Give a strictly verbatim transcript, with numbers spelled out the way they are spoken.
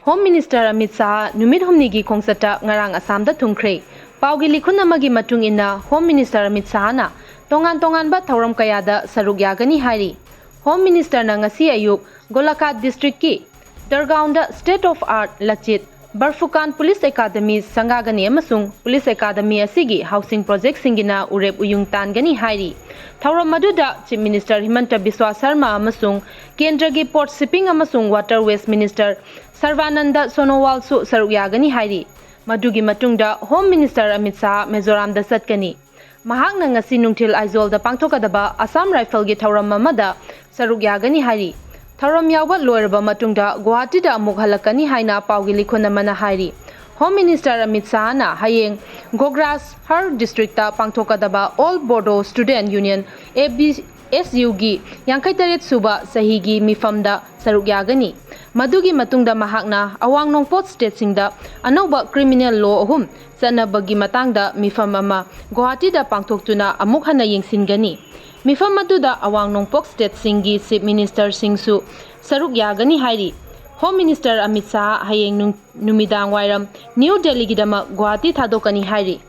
Home minister Amit Shah ꯅꯨꯃꯤꯠ ꯍꯨꯝꯅꯤꯒꯤ ꯈꯣꯡꯆꯠꯇ ꯉꯔꯥꯡ ꯑꯁꯥꯝꯗ ꯊꯨꯡꯈ꯭ꯔꯦ꯫ ꯄꯥꯎꯒꯤ ꯂꯤꯈꯨꯟ ꯑꯃꯒꯤ ꯃꯇꯨꯡ ꯏꯟꯅ, ꯍꯣꯝ ꯃꯤꯅꯤꯁꯇꯔ ꯑꯃꯤꯠ ꯁꯥꯍꯅ ꯇꯣꯉꯥꯟ ꯇꯣꯉꯥꯟꯕ ꯊꯧꯔꯝ ꯀꯌꯥꯗ ꯁꯔꯨꯛ ꯌꯥꯒꯅꯤ ꯍꯥꯏꯔꯤ꯫ ꯍꯣꯝ ꯃꯤꯅꯤꯁꯇꯔꯅ ꯉꯁꯤ ꯑꯌꯨꯛ ꯒꯣꯂꯥꯘꯥꯠ ꯗꯤꯁꯇ꯭ꯔꯤꯛꯀꯤ ꯗꯔꯒꯥꯎꯟꯗ State of Art Lachit Borphukan Police Academy ꯁꯪꯒꯥꯒꯅꯤ ꯑꯃꯁꯨꯡ ꯄꯨꯂꯤꯁ ꯑꯦꯀꯥꯗꯃꯤ ꯑꯁꯤꯒꯤ ꯍꯥꯎꯁꯤꯡ ꯄ꯭ꯔꯣꯖꯦꯛꯁꯤꯡꯒꯤꯅ ꯎꯔꯦꯞ ꯎꯌꯨꯡ ꯇꯥꯟꯒꯅꯤ ꯍꯥꯏꯔꯤ꯫ ꯊꯧꯔꯝ ꯑꯗꯨꯗ ꯆꯤꯐ ꯃꯤꯅꯤꯁꯇꯔ ꯍꯤꯃꯟꯇ ꯕꯤꯁ꯭ꯋꯥ ꯁꯔꯃ ꯑꯃꯁꯨꯡ ꯀꯦꯟꯗ꯭ꯔꯒꯤ ꯄꯣꯔꯠ, ꯁꯤꯞꯄꯤꯡ ꯑꯃꯁꯨꯡ ꯋꯥꯇꯔꯋꯦꯁ ꯃꯤꯅꯤꯁꯇꯔ ꯁꯔꯕꯥꯅꯟꯗ ꯁꯣꯅꯣꯋꯥꯜꯁꯨ ꯁꯔꯨꯛ ꯌꯥꯒꯅꯤ ꯍꯥꯏꯔꯤ꯫ ꯃꯗꯨꯒꯤ ꯃꯇꯨꯡꯗ ꯍꯣꯝ ꯃꯤꯅꯤꯁꯇꯔ ꯑꯃꯤꯠ ꯁꯥꯍ ꯃꯤꯖꯣꯔꯥꯝꯗ ꯆꯠꯀꯅꯤ꯫ ꯃꯍꯥꯛꯅ ꯉꯁꯤ ꯅꯨꯡꯊꯤꯜ ꯑꯥꯏꯖꯣꯜꯗ ꯄꯥꯡꯊꯣꯛꯀꯗꯕ ꯑꯁꯥꯝ ꯔꯥꯏꯐꯜꯒꯤ ꯊꯧꯔꯝ ꯑꯃꯗ ꯁꯔꯨꯛ ꯌꯥꯒꯅꯤ ꯍꯥꯏꯔꯤ꯫ ꯊꯧꯔꯝ ꯌꯥꯎꯕ ꯂꯣꯏꯔꯕ ꯃꯇꯨꯡꯗ ꯒꯨꯋꯥꯍꯥꯇꯤꯗ ꯑꯃꯨꯛ ꯍꯜꯂꯛꯀꯅꯤ ꯍꯥꯏꯅ ꯄꯥꯎꯒꯤ ꯂꯤꯈꯨꯟ ꯑꯃꯅ ꯍꯥꯏꯔꯤ꯫ ꯍꯣꯝ ꯃꯤꯅꯤꯁꯇꯔ ꯑꯃꯤꯠ ꯁꯥꯍꯅ ꯍꯌꯦꯡ ꯒꯣꯒ꯭ꯔꯥꯁꯍꯔ ꯗꯤꯁꯇ꯭ꯔꯤꯛꯇ ꯄꯥꯡꯊꯣꯛꯀꯗꯕ All Bodo Student Union, ABSU ꯒꯤ ꯌꯥꯡꯈꯩ ꯇꯔꯦꯠ ꯁꯨꯕ ꯆꯍꯤꯒꯤ ꯃꯤꯐꯝꯗ ꯁꯔꯨꯛ ꯌꯥꯒꯅꯤ꯫ ꯃꯗꯨꯒꯤ ꯃꯇꯨꯡꯗ ꯃꯍꯥꯛꯅ ꯑꯋꯥꯡ ꯅꯣꯡꯄꯣꯛ ꯁ꯭ꯇꯦꯠꯁꯤꯡꯗ ꯑꯅꯧꯕ ꯀ꯭ꯔꯤꯃꯤꯅꯦꯜ ꯂꯣ ꯑꯍꯨꯝ ꯆꯠꯅꯕꯒꯤ ꯃꯇꯥꯡꯗ ꯃꯤꯐꯝ ꯑꯃ ꯒꯨꯋꯥꯍꯥꯇꯤꯗ ꯄꯥꯡꯊꯣꯛꯇꯨꯅ ꯑꯃꯨꯛ ꯍꯟꯅ ꯌꯦꯡꯁꯤꯟꯒꯅꯤ꯫ ꯃꯤꯐꯝ ꯑꯗꯨꯗ ꯑꯋꯥꯡ ꯅꯣꯡꯄꯣꯛ ꯁ꯭ꯇꯦꯠꯁꯤꯡꯒꯤ ꯆꯤꯐ ꯃꯤꯅꯤꯁꯇꯔꯁꯤꯡꯁꯨ ꯁꯔꯨꯛ ꯌꯥꯒꯅꯤ ꯍꯥꯏꯔꯤ꯫ ꯍꯣꯝ ꯃꯤꯅꯤꯁꯇꯔ ꯑꯃꯤꯠ ꯁꯥꯍ ꯍꯌꯦꯡ ꯅꯨꯡ-, ꯅꯨꯃꯤꯗꯥꯡ ꯋꯥꯏꯔꯝ ꯅ꯭ꯌꯨ ꯗꯦꯜꯂꯤꯒꯤꯗꯃꯛ ꯒꯨꯋꯥꯍꯥꯇꯤ ꯊꯥꯗꯣꯛꯀꯅꯤ ꯍꯥꯏꯔꯤ꯫